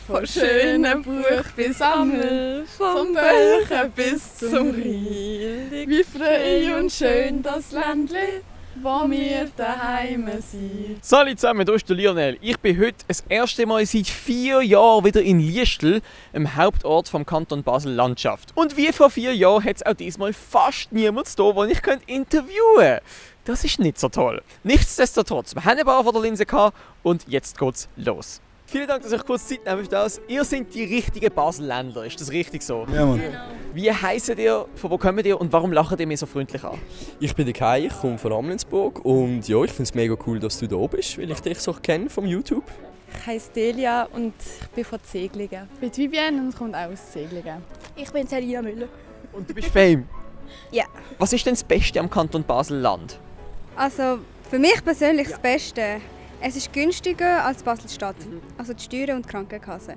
Von schönen Buch bis Sammel, vom Böchen bis zum Rhein. Wie frei und schön das Ländli, wo wir daheim sind. Salut zusammen, hier ist der Lionel. Ich bin heute das erste Mal seit 4 Jahren wieder in Liestel, im Hauptort vom Kanton Basel-Landschaft. Und wie vor 4 Jahren hat es auch diesmal fast niemand da, den ich interviewen könnte. Das ist nicht so toll. Nichtsdestotrotz, wir haben ein paar vor der Linse gehabt und jetzt geht's los. Vielen Dank, dass ihr euch kurz Zeit nehmt für das. Ihr seid die richtigen Baselländer, ist das richtig so? Ja, Mann. Wie heisst ihr, von wo kommt ihr und warum lacht ihr mich so freundlich an? Ich bin der Kai, ich komme von Amlensburg und ja, ich finde es mega cool, dass du da bist, weil ich dich so kenne vom YouTube. Ich heiße Delia und ich bin von Zeglingen. Ich bin Vivienne und komme auch aus Zeglingen. Ich bin Selina Müller. Und du bist Fame? Ja. Was ist denn das Beste am Kanton Basel-Land? Also für mich persönlich das Beste. Es ist günstiger als Basel-Stadt. Also die Steuern und die Krankenkasse.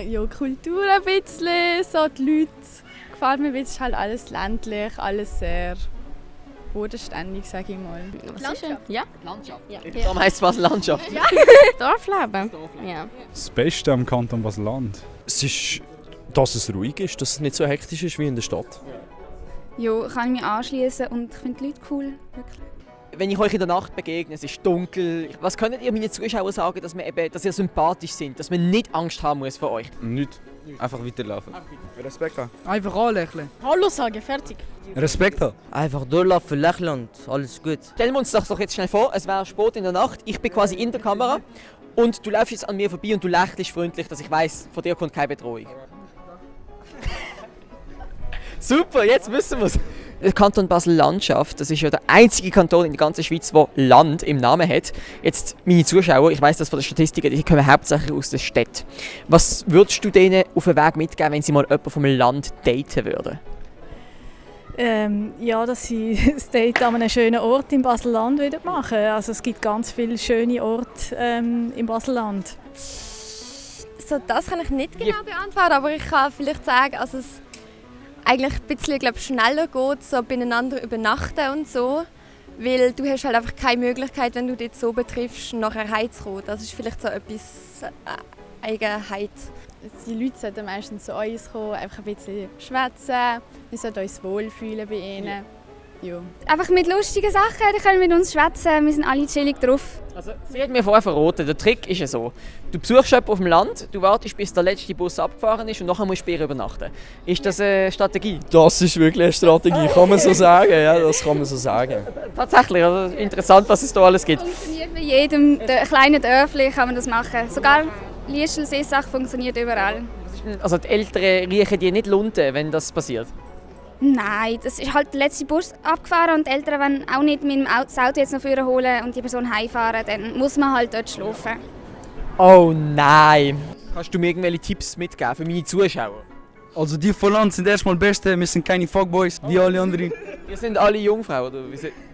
Ja, Kultur ein bisschen, so die Leute. Gefällt mir, weil es ist halt alles ländlich, alles sehr bodenständig, sage ich mal. Landschaft? Ja, Landschaft. Ja. Darum heisst es Basel-Landschaft. Dorfleben. Ja. Das Beste am Kanton Basel-Land. Es ist, dass es ruhig ist, dass es nicht so hektisch ist wie in der Stadt. Ja, kann ich mich anschließen und ich finde die Leute cool. Wirklich. Wenn ich euch in der Nacht begegne, es ist dunkel, was könnt ihr meinen Zuschauern sagen, dass ihr sympathisch sind, dass man nicht Angst haben muss vor euch? Nicht. Einfach weiterlaufen. Respekt haben. Einfach anlächeln. Hallo sagen, fertig. Respekt haben. Einfach durchlaufen, lächeln und alles gut. Stellen wir uns das doch jetzt schnell vor, es wäre spät in der Nacht, ich bin quasi in der Kamera und du läufst jetzt an mir vorbei und du lächelst freundlich, dass ich weiss, von dir kommt keine Bedrohung. Super, jetzt wissen wir es. Der Kanton Basel-Landschaft, das ist ja der einzige Kanton in der ganzen Schweiz, der Land im Namen hat. Jetzt meine Zuschauer, ich weiss das von den Statistiken, die kommen hauptsächlich aus den Städten. Was würdest du denen auf den Weg mitgeben, wenn sie mal jemanden vom Land daten würden? Ja, dass sie das Date an einem schönen Ort im Basel-Land machen würden. Also es gibt ganz viele schöne Orte im Basel-Land. So, das kann ich nicht genau beantworten, aber ich kann vielleicht sagen, also es eigentlich ein bisschen schneller geht, so beieinander übernachten und so. Weil du hast halt einfach keine Möglichkeit, wenn du dich so betriffst, nachher heimzukommen. Das ist vielleicht so etwas Eigenheit. Die Leute sollten meistens zu uns kommen, einfach ein bisschen schwätzen. Wir sollten uns wohlfühlen bei ihnen. Ja. Einfach mit lustigen Sachen, die können mit uns schwätzen, wir sind alle chillig drauf. Also, sie hat mir vorher verraten, der Trick ist ja so. Du besuchst jemanden auf dem Land, du wartest, bis der letzte Bus abgefahren ist und nachher musst du bei ihr übernachten. Ist das eine Strategie? Das ist wirklich eine Strategie, kann man so sagen. Ja, das kann man so sagen. Tatsächlich, also interessant, was es da alles gibt. Funktioniert bei jedem kleinen Dörfli kann man das machen. Sogar Liestel, Seesach funktioniert überall. Also die Älteren riechen die nicht Lunte, wenn das passiert? Nein, das ist halt der letzte Bus abgefahren und die Eltern wollen auch nicht mit das Auto jetzt noch vorher holen und die Person heimfahren, dann muss man halt dort schlafen. Oh nein! Kannst du mir irgendwelche Tipps mitgeben für meine Zuschauer? Also die von Land sind erstmal Beste, wir sind keine Fuckboys, wie alle anderen. Wir sind alle Jungfrau, oder?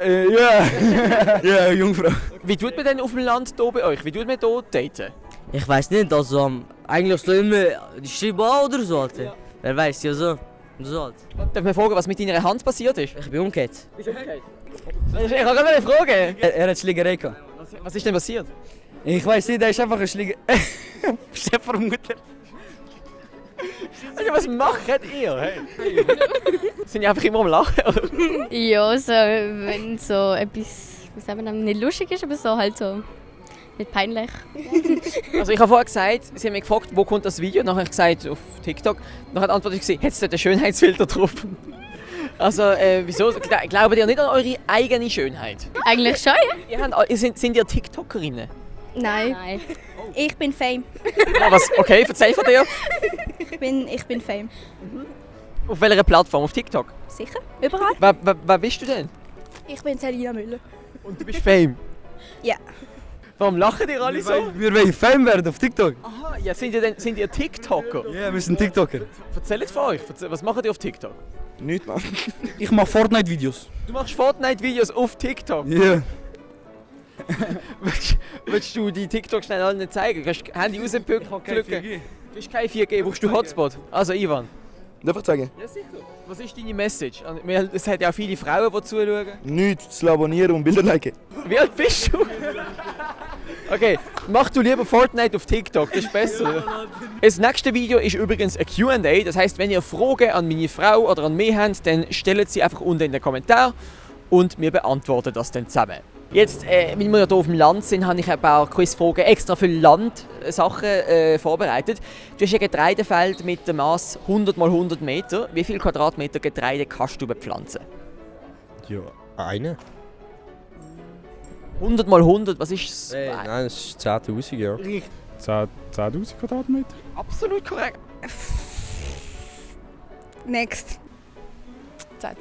Ja, ja, Jungfrau. Wie tut man denn auf dem Land hier bei euch? Wie tut man hier daten? Ich weiß nicht, also eigentlich so immer die Schreiben an oder so, Alter. Ja. Wer weiß, ja so. So halt. Darf ich fragen, was mit deiner Hand passiert ist? Ich bin umgekehrt. Bist du umgekehrt? Ich habe gerade eine Frage. Er hat Schlägerei gehabt. Was ist denn passiert? Ich weiß nicht, er ist einfach ein Schläger... Chef von Mutter. Also, was macht ihr? Hey? Sind die einfach immer am Lachen? Oder? Ja, so, wenn so etwas, wie sagen wir, nicht lustig ist, aber so halt so nicht peinlich. Also ich habe vorher gesagt, sie haben mich gefragt, wo kommt das Video? Dann habe ich gesagt, auf TikTok. Dann hat die Antwort gesehen, hat es dort einen Schönheitsfilter drauf? Also wieso? Glaubt ihr nicht an eure eigene Schönheit? Eigentlich schon, ja. Sind ihr TikTokerinnen? Nein. Nein. Ich bin Fame. Ja, was? Okay, erzähl von dir. Ich bin Fame. Auf welcher Plattform? Auf TikTok? Sicher? Überall? Wer bist du denn? Ich bin Selina Müller. Und du bist Fame? Ja. Warum lachen ihr alle so? Wir wollen Fame werden auf TikTok. Aha, ja, sind ihr TikToker? Ja, wir sind TikToker. Erzählt von euch, was macht ihr auf TikTok? Nicht, Mann. Ich mache Fortnite-Videos. Du machst Fortnite-Videos auf TikTok? Ja. Yeah. Willst du die TikTok schnell allen zeigen? Kannst du Handy rauspflücken? Du hast kein 4G, brauchst du Hotspot? Also Ivan. Darf ich zeigen? Ja sicher. Was ist deine Message? Es hat ja auch viele Frauen, die zuschauen. Nichts zu abonnieren und Bilder liken. Wie alt bist du? Okay, mach du lieber Fortnite auf TikTok, das ist besser. Das nächste Video ist übrigens ein Q&A, das heisst, wenn ihr Fragen an meine Frau oder an mich habt, dann stellt sie einfach unten in den Kommentaren und wir beantworten das dann zusammen. Jetzt, weil wir ja hier auf dem Land sind, habe ich ein paar Quizfragen extra für Landsachen vorbereitet. Du hast ein Getreidefeld mit dem Maß 100 x 100 Meter. Wie viel Quadratmeter Getreide kannst du bepflanzen? Ja, eine? 100 x 100, was ist das? Nein, das ist 10'000, ja. 10'000 Quadratmeter? Absolut korrekt. Next. 10'000.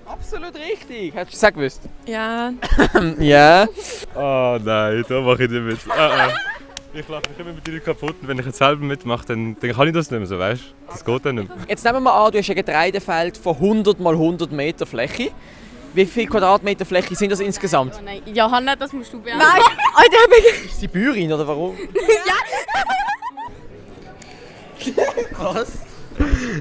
Absolut richtig. Hättest du es auch gewusst? Ja. Ja. Oh nein, da mache ich nicht mit. Ich lache mich immer mit dir kaputt und wenn ich jetzt selber mitmache, dann kann ich das nicht mehr so, weißt du? Das geht dann nicht mehr. Jetzt nehmen wir an, du hast ein Getreidefeld von 100 x 100 Meter Fläche. Wie viele Quadratmeter Fläche sind das insgesamt? Oh nein, Johanna, das musst du beantworten. Nein! Alter, Ist sie Bäuerin oder warum? Was?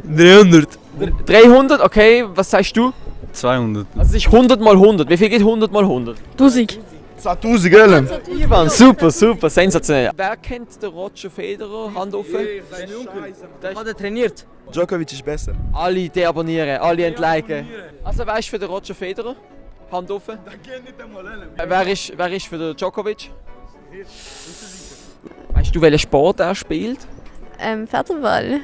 300. 300, okay, was sagst du? 200. Also es ist 100 x 100. Wie viel geht 100 x 100? 1000. 10'000, gell? Ivan, super, super, sensationell. Wer kennt den Roger Federer? Hand offen. Hat er trainiert? Djokovic ist besser. Alle deabonnieren, alle entliken. Also wer ist für den Roger Federer? Hand offen. Wer ist für den Djokovic? Weißt du, welchen Sport er spielt? Pferdeball.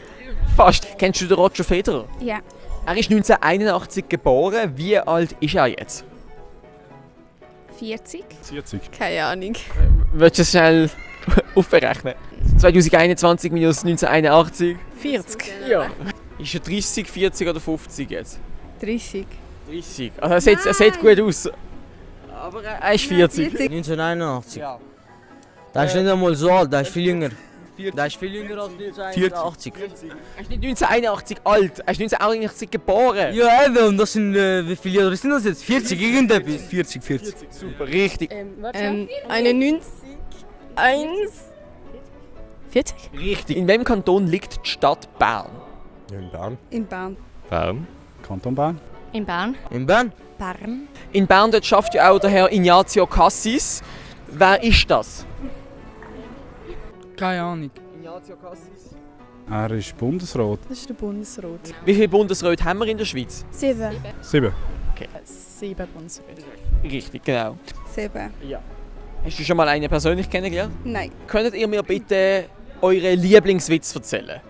Fast. Kennst du den Roger Federer? Ja. Er ist 1981 geboren. Wie alt ist er jetzt? 40. 40. Keine Ahnung. Willst du es schnell aufberechnen? 2021 minus 1981? 40. Ja. Ist er 30, 40 oder 50 jetzt? 30. 30. Also er sieht gut aus. Aber er ist 40. 1981. Ja. Der ist nicht einmal so alt, der ist viel jünger. Der ist viel jünger als 1981. Er ist nicht 1981 alt, er ist 1981 geboren. Ja, eben, und das sind, wie viele Jahre sind das jetzt? 40 irgendetwas? 40. Super, richtig. 91. 1. 40? Richtig. In welchem Kanton liegt die Stadt Bern? Ja, in Bern. In Bern. Bern. Kanton Bern. In Bern. In Bern? Bern. In Bern dort schafft ja auch der Herr Ignazio Cassis. Wer ist das? Keine Ahnung. Ignazio Cassis. Er ist Bundesrat. Das ist der Bundesrat. Wie viele Bundesräte haben wir in der Schweiz? 7. 7. 7 Bundesräte. Richtig, genau. 7. Ja. Hast du schon mal einen persönlich kennengelernt? Nein. Könntet ihr mir bitte euren Lieblingswitz erzählen?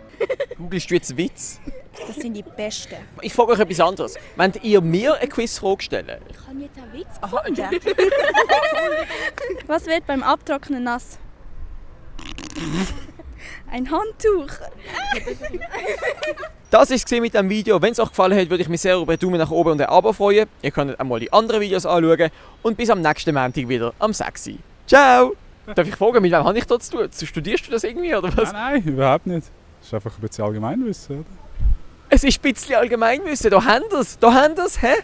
Googlest du jetzt Witz? Das sind die Besten. Ich frage euch etwas anderes. Wollt ihr mir eine Quizfrage stellen? Ich habe jetzt einen Witz gefunden. Was wird beim Abtrocknen nass? Ein Handtuch. Das war es mit diesem Video. Wenn es euch gefallen hat, würde ich mich sehr über einen Daumen nach oben und ein Abo freuen. Ihr könnt auch mal die anderen Videos anschauen. Und bis am nächsten Montag wieder am 6 Uhr. Ciao! Darf ich fragen, mit wem habe ich das zu tun? Studierst du das irgendwie oder was? Nein, überhaupt nicht. Das ist einfach ein bisschen Allgemeinwissen, oder? Es ist ein bisschen Allgemeinwissen. Da haben wir es. Hä?